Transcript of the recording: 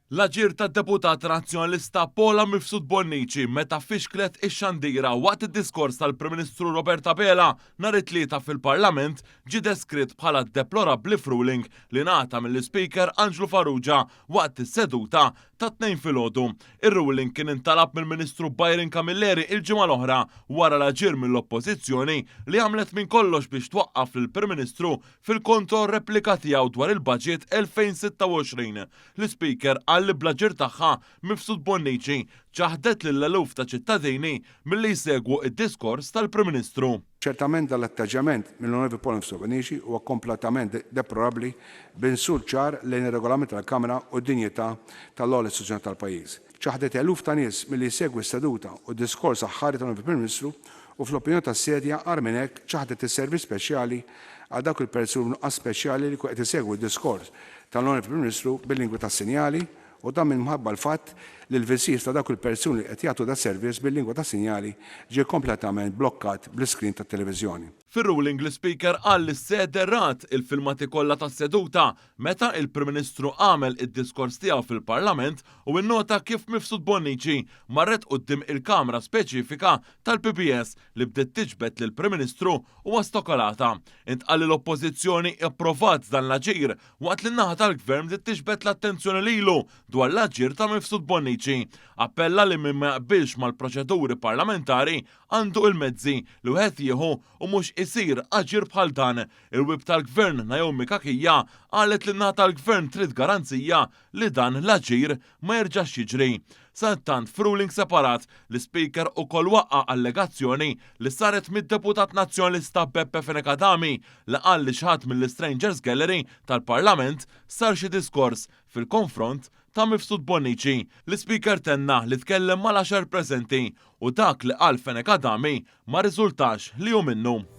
L-aġir tad-deputat Nazzjonalista Paula Mifsud Bonnici meta fixklet ix-xandira waqt id-diskors tal-Prim Ministru Robert Abela nhar it-Tlieta fil-Parlament ġie deskritt bħala deplorabbli f'ruling li ngħata mill-Ispeaker Anġlu Farrugia waqt is-seduta tat-Tnejn filgħodu. Ir-ruling kien intalab mill-Ministru Byron Camilleri il-ġimgħa l-oħra wara l-aġir mill-Oppożizzjoni li għamlet minn kollox biex twaqqaf lill-Prim Ministru fil-kontro-replika tiegħu dwar il-Baġit 2026. L-Ispeaker qal li bl-aġir tagħha, Mifsud Bonnici ċaħdet lil eluf ta' ċittadini milli jsegwu d-diskors tal-Prim Ministru. Ċertament dan l-atteġġjament mill-Onorevoli Paul Mifsud Bonnici huwa kompletament deplorabbli b'insult ċar lejn ir-regolament tal-Kamra u d-dinjità tal-ogħla istituzzjoni tal-pajjiż. Ċaħdet eluf ta' nies milli jsegwi s-seduta u d-diskors aħħari tal-Onorevoli Prim Ministru u fl-opinjoni tas-Sedja agħar minn hekk ċaħdet is-servizz speċjali għal dawk il-persuni b'nuqqas speċjali li jkunu qed isegwu d-diskors tal-Onorevoli Prim Ministru bil-lingwi tas-sinjali u dan minħabba l-fatt li l-viżiv ta' dawk il-persuni li qed jagħtu das-servizz bil-lingwa tas-sinjali ġie kompletament blokkat bl-iskrin tat-televiżjoni. Fir-ruling l-Ispeaker qal li s-sede rat il-filmati kollha tas-seduta meta il-Prim Ministru għamel id-diskors tiegħu fil-Parlament u innota kif Mifsud Bonnici marret quddiem il-kamra speċifika tal-PBS li bdiet tiġbed lill-Prim Ministru u ostakolata. Intqal li l-Oppożizzjoni approvat dan l-aġir waqt li n-naħa tal-Gvern bdiet tiġbed l-attenzjoni lilu dwar l-aġir ta' Mifsud Bonnici. Appella li min ma jaqbilx mal-proċeduri parlamentari għandu il-mezzi li wieħed jieħu u mhux isir aġir bħal dan. Il-Whip tal-Gvern Naomi Cachia qalet li n-naħa tal-Gvern trid garanzija li dan l-aġir ma jerġax jiġri. Sadanittant, f'ruling separat, l-Ispeaker ukoll waqqa' allegazzjoni li saret mid-Deputat Nazzjonalista Beppe Fenech Adami li qal li xi ħadd mill-Strangers Gallery tal-Parlament sar xi diskors fil-konfront ta' Mifsud Bonnici. L-Ispeaker tenna li tkellem mal-għaxar preżenti u dak li qal Fenech Adami ma rriżultax li hu minnu.